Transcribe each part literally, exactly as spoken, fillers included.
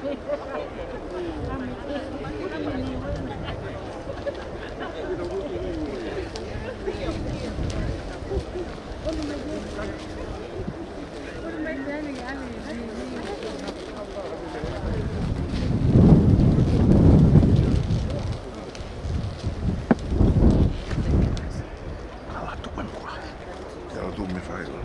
Ala tuʻu mai muʻa. Ala tuʻu mai fai la.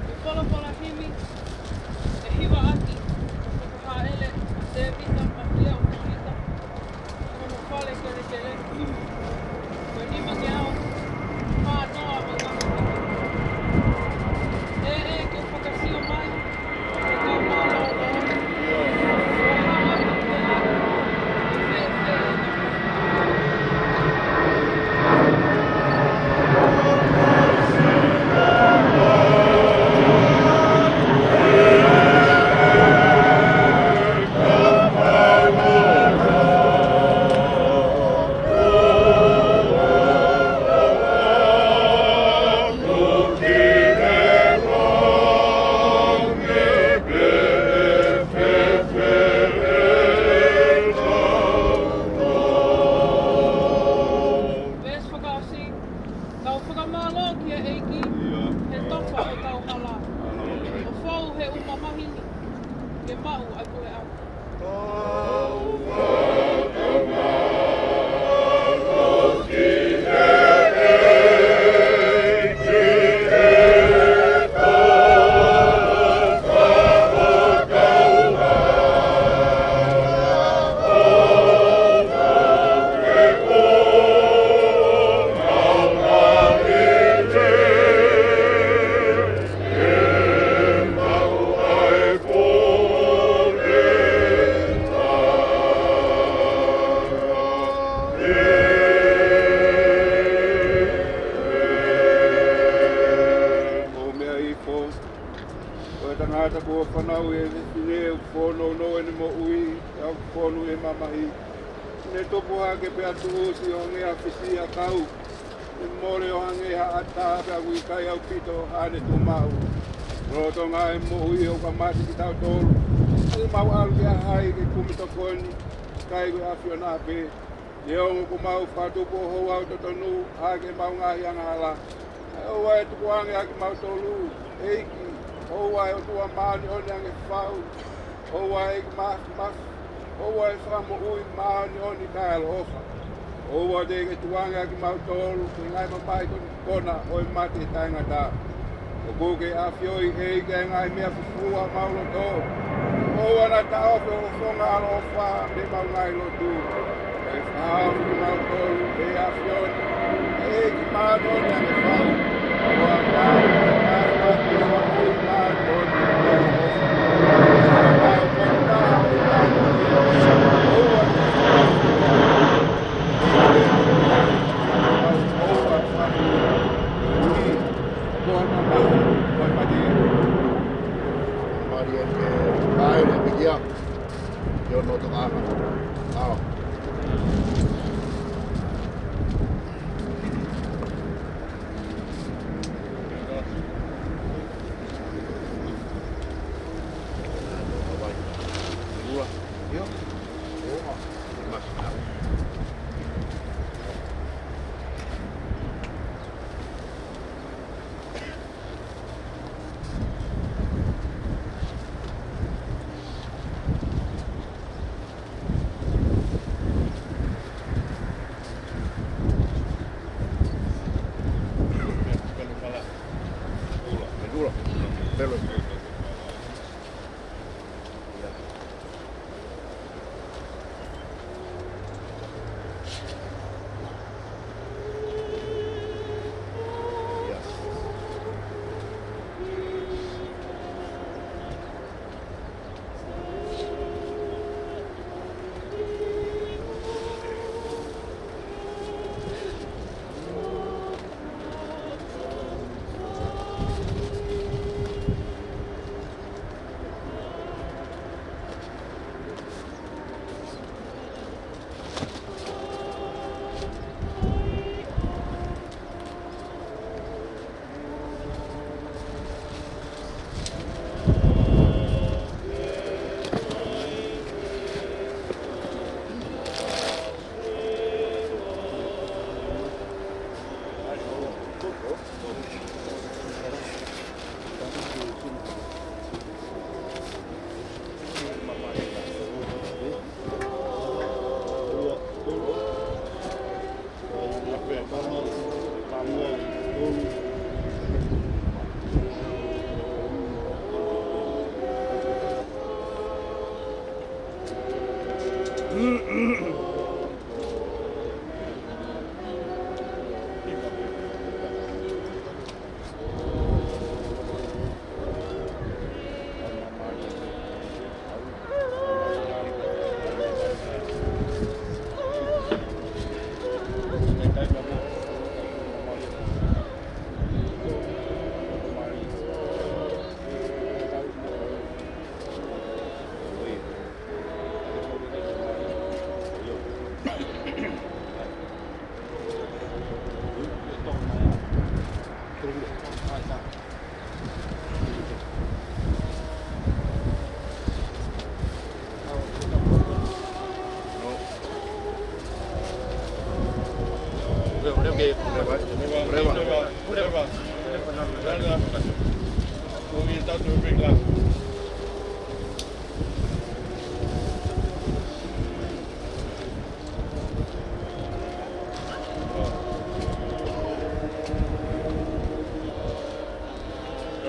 Ko e folofola himi ʻe hiva ʻaki ʻa e hāʻele ʻa Tēvita, Mafiao Tēvita, ʻi hono fale kelekele. Ko e nimangeau fānoa ʻo e ngaahi himi. ʻE, ʻe, ke u fakasio mai. Veesi fakaʻosi, tau fakamālō ki he ʻEiki, he tofa ʻo ʻetau hala, ʻo fou he ʻū mamahi ni, ke maʻu ʻa e puleʻanga. Ko e meʻa hifo, ko e tangata kuo fanauʻi ʻe he fefine, ʻoku fōnounou ʻene moʻui, pea ʻoku fonu ʻi he mamahi. Ne tupu hake pea tuʻusi ʻo hangē ha fisiʻiʻakau, ne mole ʻo hangē ha ʻatā, pea ʻoku ʻikai ʻaupito haʻane tuʻumaʻu. Lolotonga ʻa e moʻui ʻoku mate kitautolu, ʻe mau ʻalu kia hai ke kumi tokoni, kae ʻikai ko e ʻAfiona pē? Neongo kuo mau fakatupu ʻo houa ʻo e totonu, ʻa e ke mau ngaahi angahala. ʻOua ʻe tukuange ʻa kimautolu, ʻEiki, ʻoua ʻe ʻOtua māʻoniʻoni ange fau, ʻoua ʻe ʻEiki Māfimafi, ʻoua ʻe Fakamoʻui māʻoniʻoni kae ʻaloʻofa. ʻOua te ke tukuange ʻa kimautolu ki he ngaahi mamahi konakona ʻo e mate taʻengata. ʻOku ke ʻafioʻi, ʻEiki, ʻa e ngaahi meʻa fufū ʻa homau loto. ʻOua naʻa taʻofi ho fofonga ʻaloʻofa mei heʻemau ngaahi lotu. Kae fakahaofi kimautolu, ʻe ʻAfiona, ʻe Ko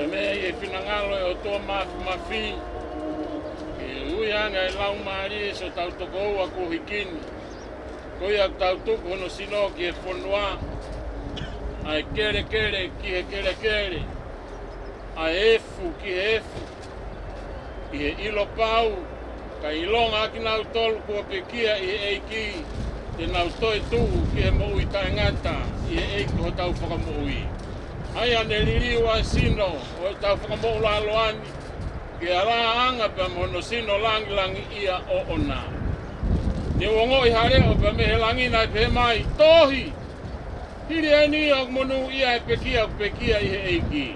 e meʻa ʻi he finangalo ʻo e ʻOtua Māfimafi, ke ui ange ʻa e laumālie ʻo hotau tokoua kuo hiki ni. Ko ia ʻoku tau tuku hono sino ki he fonua, ʻa e kelekele ki he kelekele, ʻa e efu ki he efu, ʻi he ʻilo pau, kae ʻilonga ʻa kinautolu kuo pekia ʻi he ʻEiki, te nau toetuʻu ki he moʻui taʻengata ʻi he ʻEiki ko hotau Fakamoʻui. ʻA ia ne liliu ʻa e sino ʻo ʻetau Fakamoʻui lalo ni, ke alāanga pea mo hono sino langilangiʻia ʻoʻona. Ne u ongoʻi ha leʻo pea mei he langi naʻe pehē mai, Tohi! Hili eni ʻoku monūʻia ʻa e pekia ʻoku pekia ʻi he ʻEiki.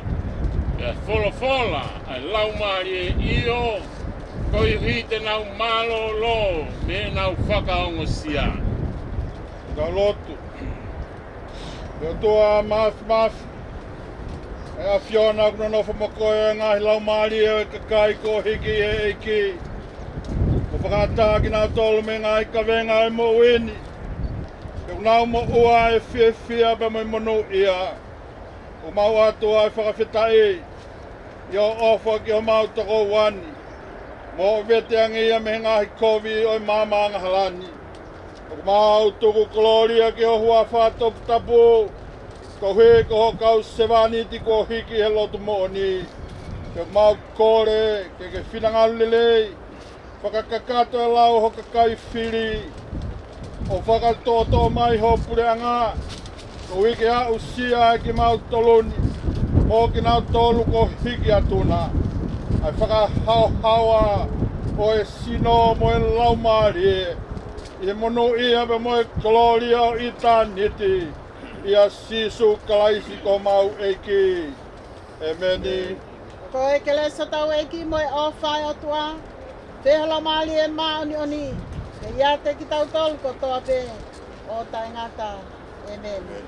Pea folofola ʻa e Laumālie, ʻIo, koeʻuhi te nau mālōlō mei heʻenau fakaongosia. Tau lotu. ʻE ʻOtua Māfimafi, ʻe ʻAfiona, ʻoku nonofo mo koe ʻa e ngaahi laumālie ʻo e kakai kuo hiki ʻi he ʻEiki, ʻo fakaʻatā kinautolu mei he ngaahi kavenga ʻo e moʻui ni, ke nau moʻua ʻi he fiefia pea mo e monūʻia. ʻOku mau ʻoatu ʻa e fakafetaʻi ʻi hoʻo ʻofa ki homau tokoua ni, mo hoʻo veteangeʻi ia mei he ngaahi kovi ʻo e maama angahala ni. ʻOku mau tuku kolōlia ki ho huafa toputapu, Koeʻuhi ko ho kau sevāniti kuo hiki he lotu moʻoni, ke mau kole ke ke finangalo lelei, fakakakato e lau ho kakai fili, ʻo fakatoʻotoʻo mai ho puleʻanga, koeʻuhi ke aʻusia ʻe kimautolu ni, mo kinautolu kuo hiki atu na, ʻa e fakahaohaoa ʻo e sino mo e laumālie, ʻi he monūʻia pea mo e kolōlia ʻo ʻitāniti, ʻia Sīsū Kalaisi ko homau ʻEiki. ʻEmeni. Ko e kelesi ʻa hotau ʻEiki mo e ʻofa ʻa e ʻOtua, feohi ʻa e Laumālie Māʻoniʻoni, ke ʻiate kitautolu kotoa pē ʻo taʻengata. ʻEmeni.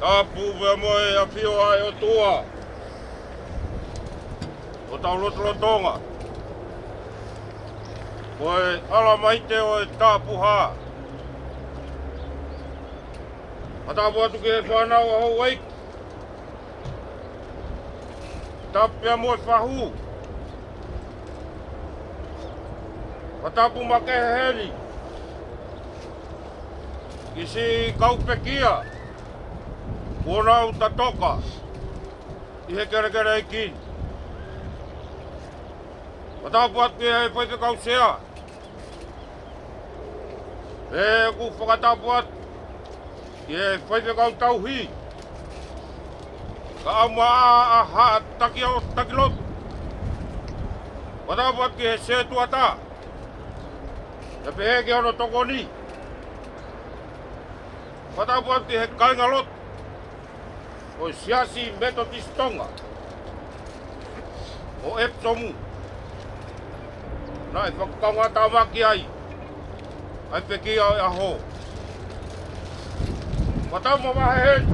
Tapu pea mo e ʻafio ʻa e ʻOtua ʻo hotau lotolotonga. Ko e ʻAla Maite ʻo e Tapuhā. Fakatapu atu ki he fānau ʻa houʻeiki. Tapu pea mo e fahu. Fakatapu makehe heni ki siʻi kau pekia kuo nau tatoka ʻi he kelekele ʻeiki ni. Fakatapu atu ki he faifekau sea. Pea ʻoku fakatapu atu ki he faifekau tauhi, kae ʻumaʻā ʻa Haʻa Taki ʻo Taki Lotu. Fakatapu atu ki he setuata, pea pehē ki hono tokoni. Fakatapu atu ki he kāingalotu ʻo e Siasi Metotisi Tonga ʻo ʻEpisomu, naʻe fakakaungātāmaki ai ʻa e pekia ʻo e ʻaho. Fakatapu mavahe heni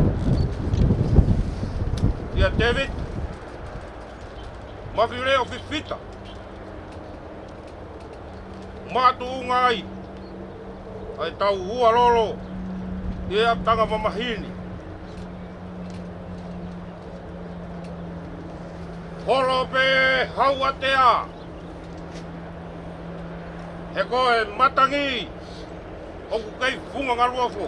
kia Tēvita Mafileʻo Fifita, makatuʻunga ai ʻa ʻetau ua lolo ʻi he ʻapitanga mamahi ni. Holo pē hauʻatea, he ko e matangi ʻoku kei funga ngaluofo.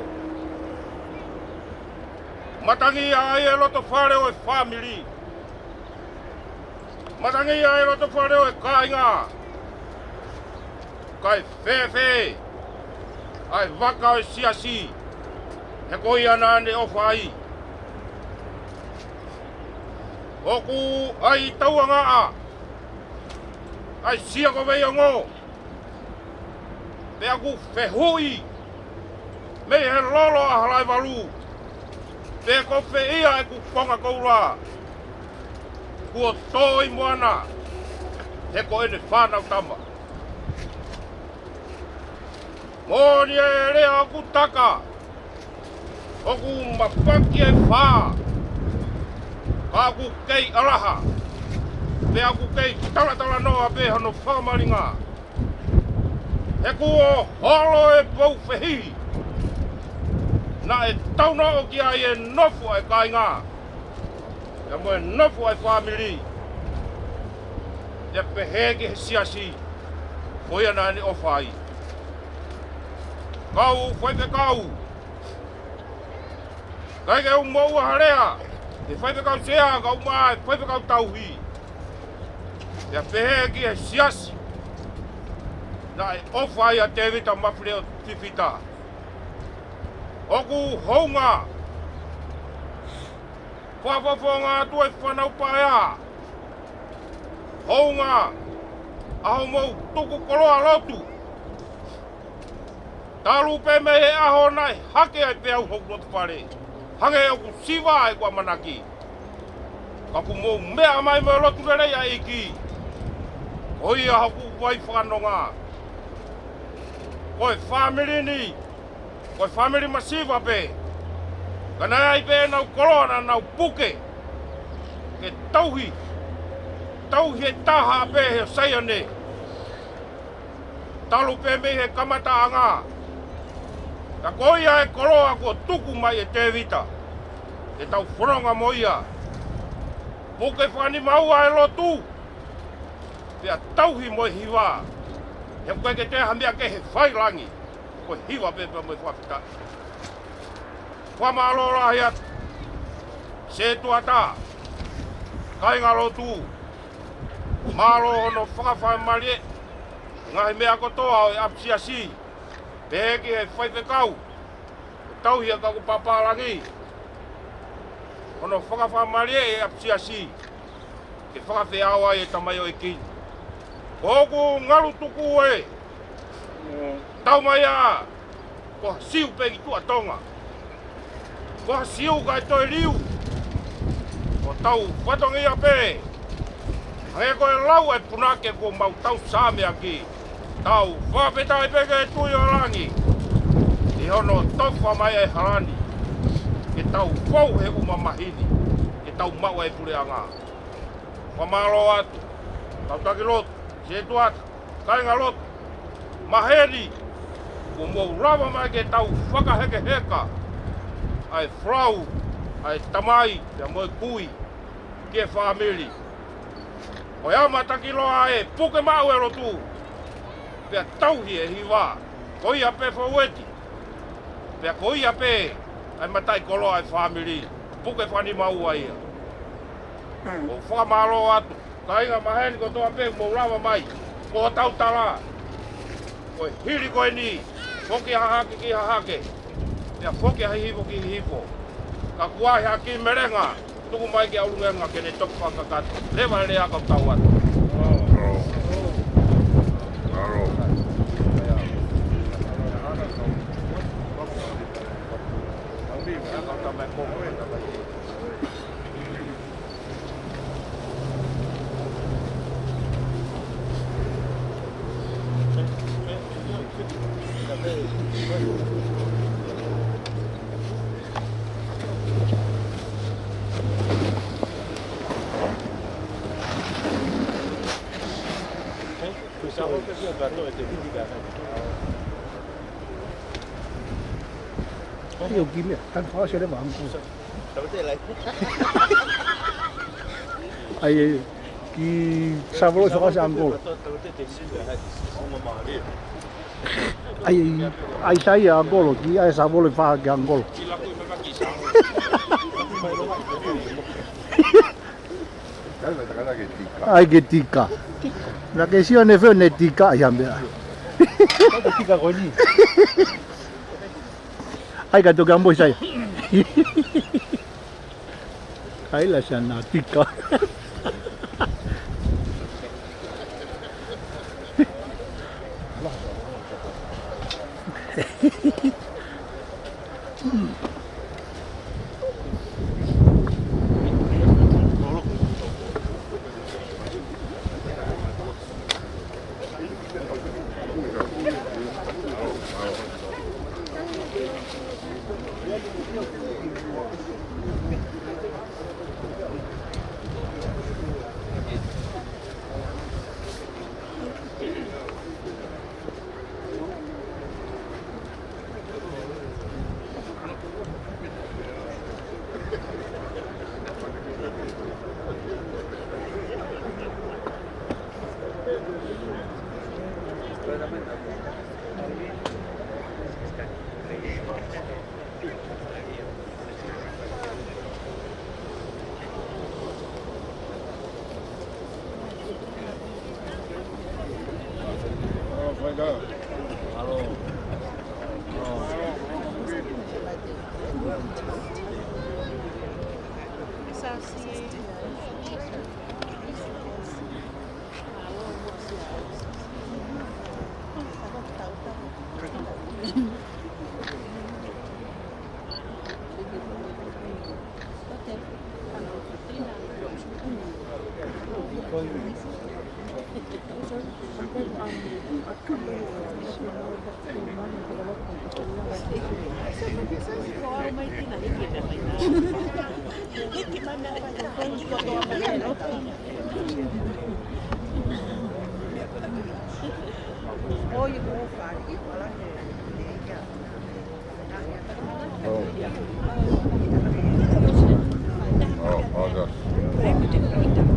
Matangi ʻa e loto fale ʻo e fāmili. Matangi ʻa e loto fale ʻo e kāinga. Kae fēfē ʻa e vaka ʻo e siasi, he ko ia naʻa ne ʻofa ai. ʻOku ʻi ai tauangaʻa ʻa e Sia ko Veiongo, pea ʻoku fehuʻi mei he lolo ʻa Halaevalu pe ko fē ia ʻeku konga koula kuo tō ʻi moana, he ko ʻene fānau tama. Moʻoni e lea ʻoku taka, ʻoku mapaki e fā, ka ʻoku kei ʻalaha, pea ʻoku kei talatalanoa pē hono fakamalinga. He kuo holo e pou fehihi naʻe taunoa ki ai e nofo ʻa e kāinga, pea mo e nofo ʻa e fāmili. Pea pehē ki he siasi, ko ia naʻa ne ʻofa ai. Kau faifekau, ʻikai ke u moʻua ha lea, he faifekau sea kae ʻumaʻā e faifekau tauhi. Pea pehē ki he siasi naʻe ʻofa ai ʻa Tēvita Mafileʻo Fifita. ʻOku hounga fakafofonga atu e fānau paea. Hounga ʻa hoʻomou tuku koloa lotu. Talu pē mei he ʻaho naʻe hake ai pē au hoku loto fale, hangē ʻoku siva ʻeku ʻamanaki. Ka kuo mou meʻa mai mo e lotu lelei ʻa e ʻEiki. Ko ia hoku vai fakanonga. Ko e fāmili ni, ko e fāmili masiva pē. Ka naʻe ʻi ai pē ʻenau koloa naʻa nau puke ke tauhi, tauhi e taha pē he Saione. Talu pē mei he kamataʻanga. Ka ko ia e koloa kuo tuku mai ʻe Tēvita ke tau fononga mo ia. Puke fakanima ua e lotu, pea tauhi mo e hiva. He ʻoku ʻikai ke toe ha meʻa kehe fai ʻi langi, ko e hiva pē pea mo e fakafetaʻi. Fakamālō lahi atu setuata, kāingalotu, mālō hono fakafaingamālie ngaahi meʻa kotoa ʻo e ʻapisiasi, pehē ki he faifekau ʻo tauhi ʻa e kau papālangi, hono fakafaingamālie e ʻapisiasi ke fakafeʻao ai e tamaioʻeiki ni. Ko hoku ngalu tuku ē, tau mai ā, ko ha siu pē ki tuʻa Tonga. Ko ha siu kae toe liu. Ko tau fatongia pē, hangē ko e lau e punake kuo mau tau sāmeaki. Tau fakafetaʻi pē ki he Tuʻi ʻo langi ʻi hono tofa mai e hala ni. ke tau fou he ʻū mamahi ni, ke tau maʻu ai e puleʻanga. Fakamālō atu, kau taki lotu, setuata, kāingalotu, maheni, kuo mou lava mai ke tau fakahekeheka ʻa e folau ʻa e tamai pea mo e kui ki he fāmili. Ko ia matakiloa ē, puke maʻu e lotu, pea tauhi e hiva. Ko ia pē foueti, pea ko ia pē ʻa e mataʻikoloa ʻa e fāmili, puke fani maua ia. ʻOku fakamālō atu, kāinga maheni kotoa pē mou lava mai, ko hotau tala, ko e hili ko eni, foki hahake ki hahake, pea foki ha hihifo ki hihifo. Ka kuo ʻi ai ha kiʻi melenga, tuku mai ki ʻolunga ke ne toki fakakakato. Leva e lea kau tau atu. ʻAi ʻo kimia, tan fakaʻosi leva ʻa e ʻangolo. ʻAi, ʻai, ki Savolo fakaʻosi ʻa e ʻangolo. ʻAi, ʻai, ʻai sai ʻa e ʻangolo, ki ai Savolo fakaʻosi ʻa e ʻangolo. ʻAi ke tika. Naʻá ke sio ne feo ne tika ia meʻa. Tika ko eni. ʻAi ka toki ʻambo sai. ʻAi la sana tika.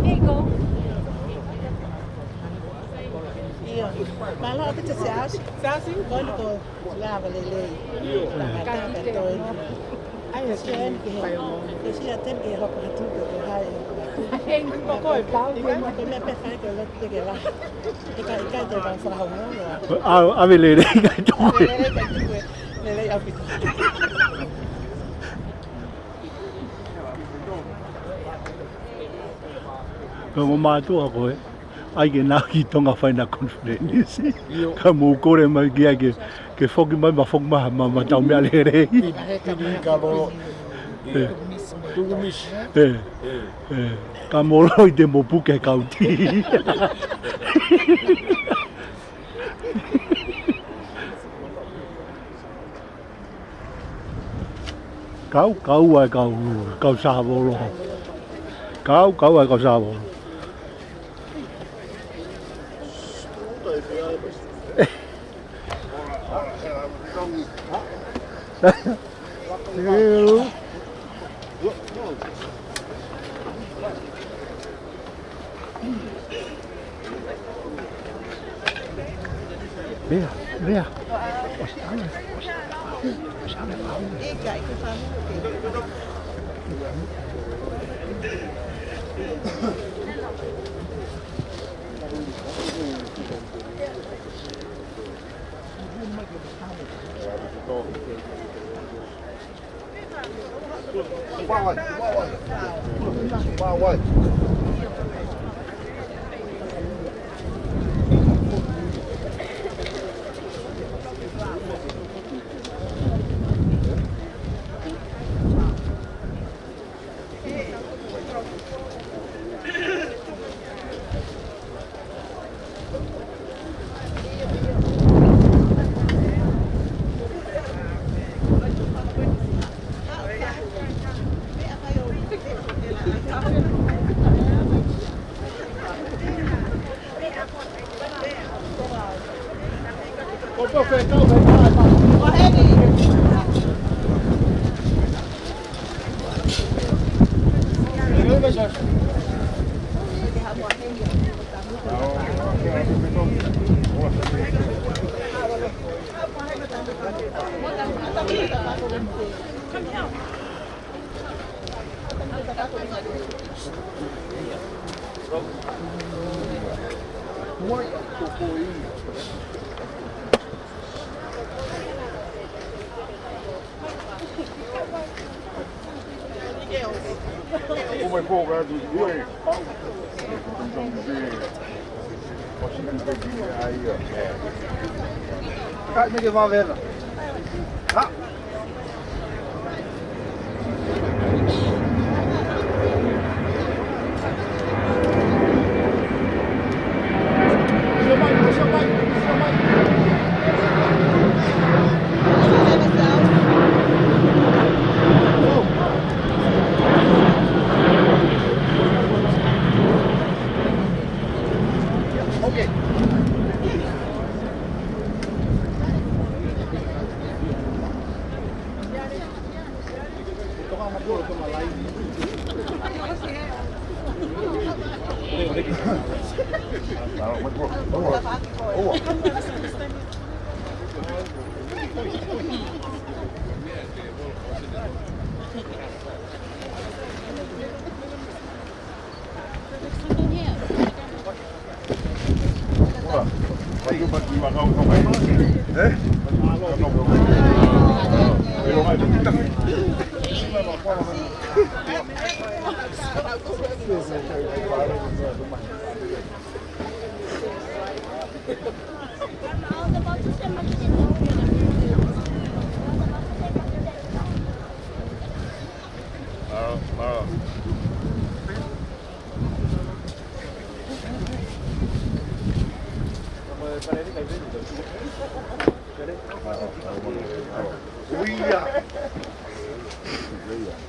ʻIo. Mālō ʻaupito Siaosi. Siaosi, ko eni ko lava lelei. Lava taka toi. ʻAi, ʻo sia eni ke he, ʻo sia eni ke hoko atu ke ke hai. Hei, ko koe, pau. Ko e meʻa pē fai ke lo te ke la. ʻIkai, ʻikai te mau fakahau. ʻAve lelei, ʻikai tuku. Lelei, ʻikai tuku. Lelei ʻaupito. Ka ko mātuʻa ko ē, ʻai ke nau ki Tonga fai ʻena conference. ʻIo. Ka mou kole mai ki ai ke, ke foki mai, ma foki mai, ma, ma tau meʻa lelei. Pili, pili ka lolo. ʻE. Tuku misi. ʻE. ʻE. ʻE. Ka mou loi te mou puke kauti. Kau, kau ai kau, kau sāvolo. Kau, kau ai kau sāvolo. Mea, mea.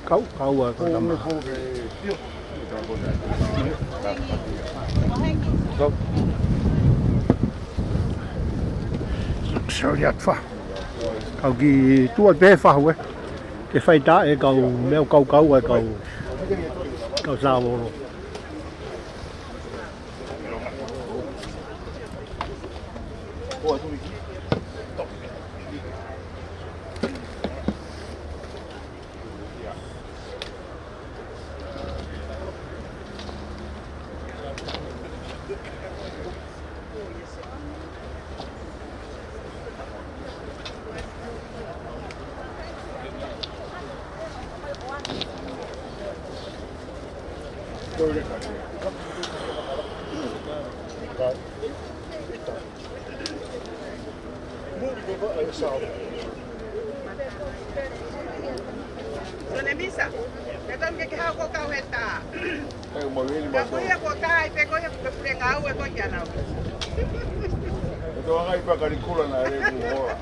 Kau, kau ai kau tama. Sorry, atu fa. Kau ki tuʻa pē fahu ē. Ke fai tā e kau meʻa kau kau ai kau. Kau sāvolo. Sone Misa, ka tau ke ke hao ko kau he tā. Ka ko ia ko tā, ʻi pē ko ia ko e pule ngāue ko ia nau. E tō angai pā kali kula na e ku hoa.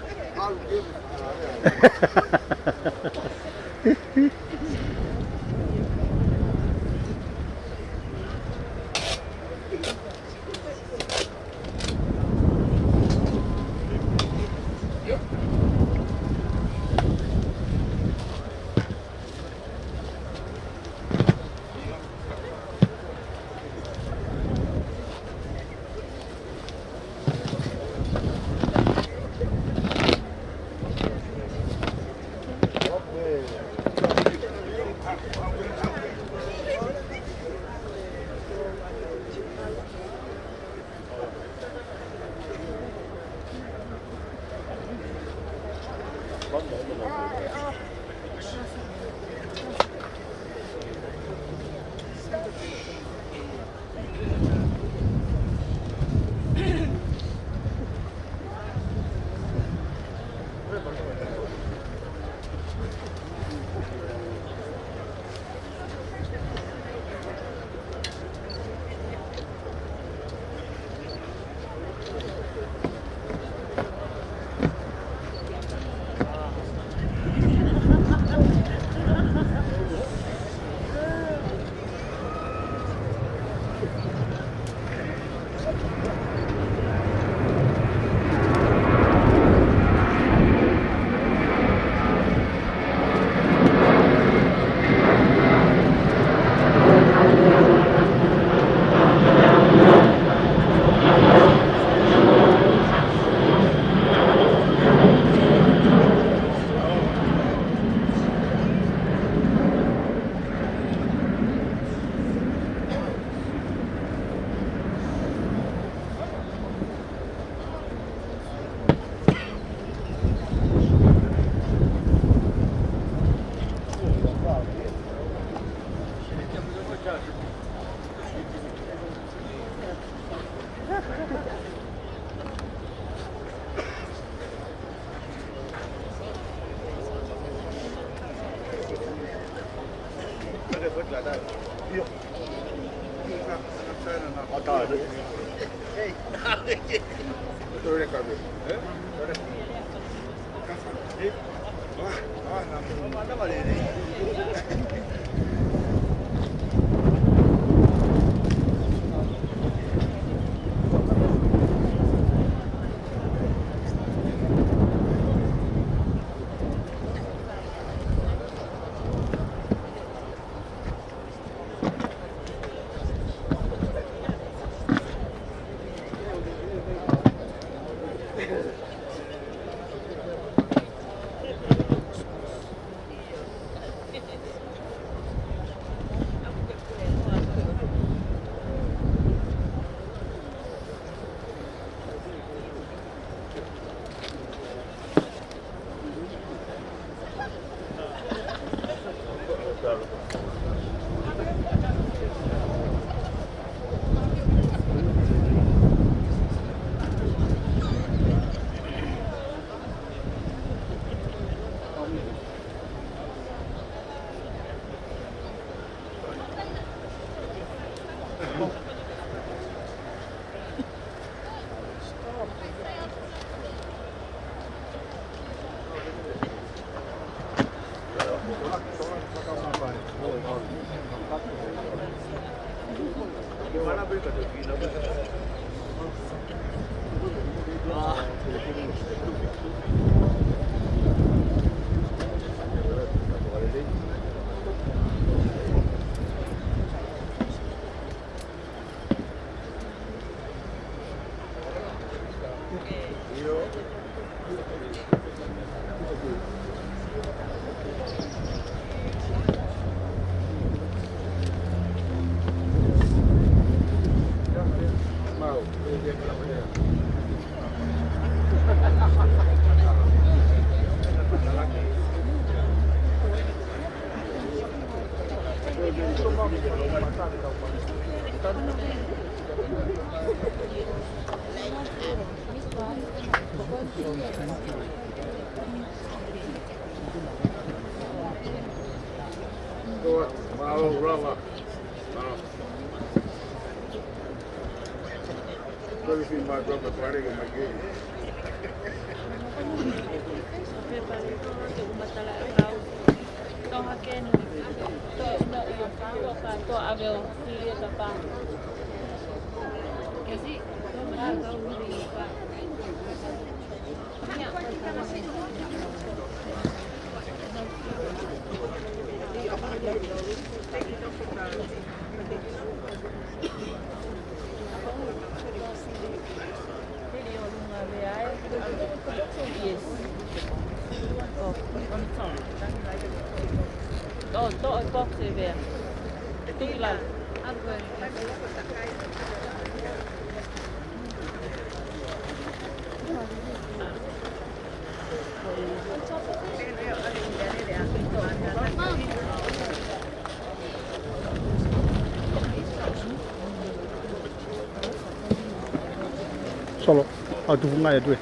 Solo, ʻa tufunga ʻe tue.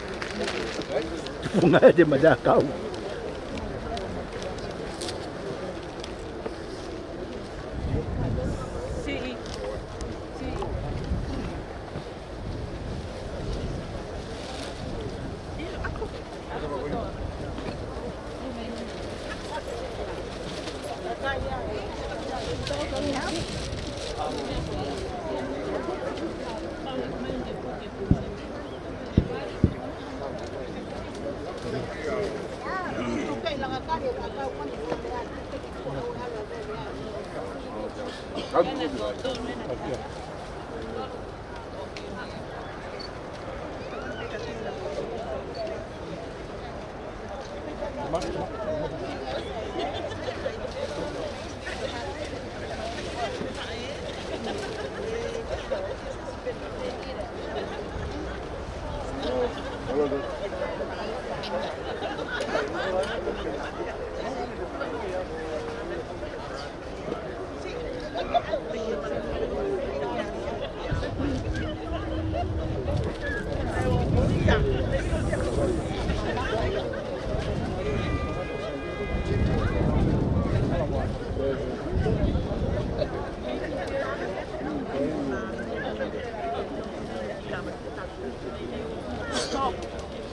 Tufunga ʻe te mata kau. Stop.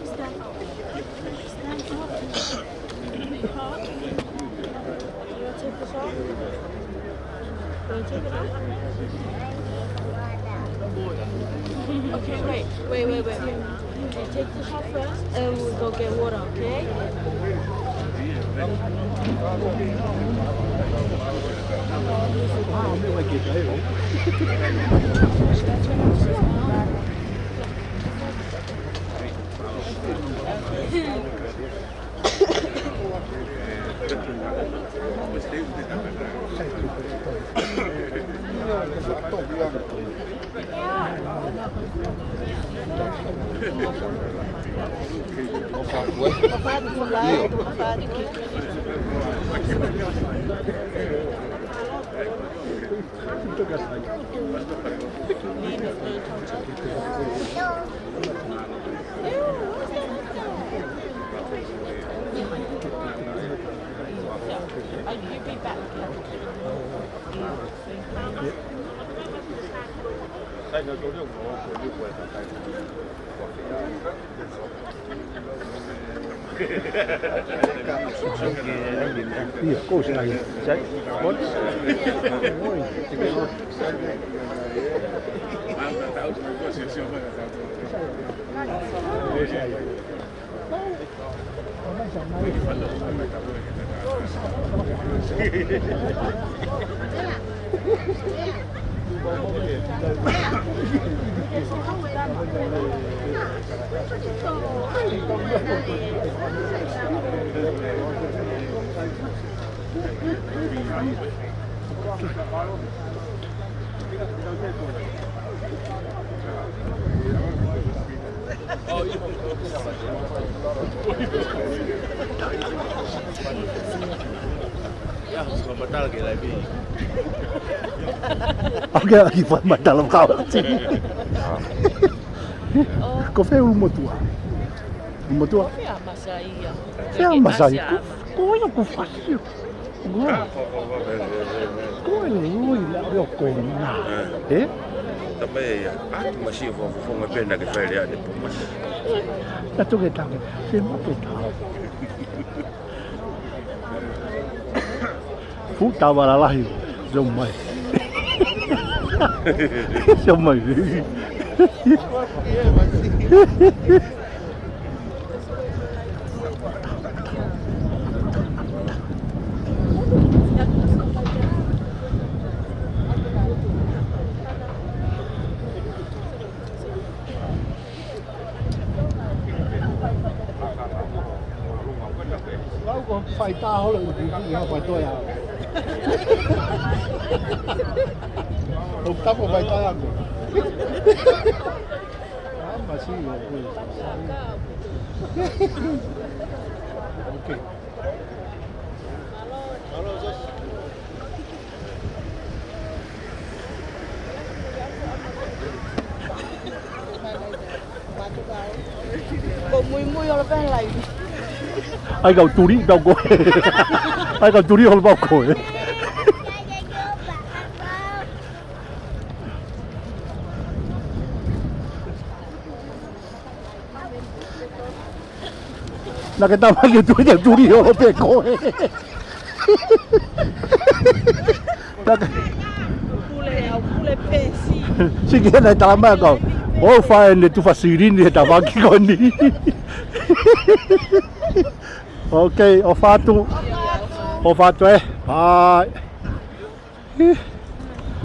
Stand up. Stand up. You wanna take this off? You wanna take it off? Okay, wait, wait, wait, wait. Okay, take this off first, and we'll go get water, okay? Ia, ko u sai. Sai. What? Ia, fakamatala ke lai pē. ʻOku ʻikai ke fakamatala kau. Ko fē ʻulumotuʻa? ʻUlumotuʻa? Fea masai ia. Fea masai. Ko ia ko fasi. Ko e loi la ʻo ko na. Eh? Tama ia, atu masi fo fo fo ma pena ke fai lea ne po masi. Na toke tange, se ma pe ta. Puta wala lahi. Sio mai. Sio mai. Lau ko faitā holo ʻi, ʻi, ʻi, ʻi, faitō ia. ʻOku tapu faitā ia ko. Ah, masi, ʻoku. Okay. Ko muimui ʻo lava pē laivi. ʻAi kau tuli, tau koe. ʻAi kau tuli, holo pau koe. Naʻa ke tama ke tuli, ke tuli holo pē koe. Naʻa ke Pule, au pule pē si. Siki hena e tala mai kau. ʻO fai ne tufa silini he tavaki ko eni. Okay, ʻofa atu. ʻOfa atu, eh. Bye.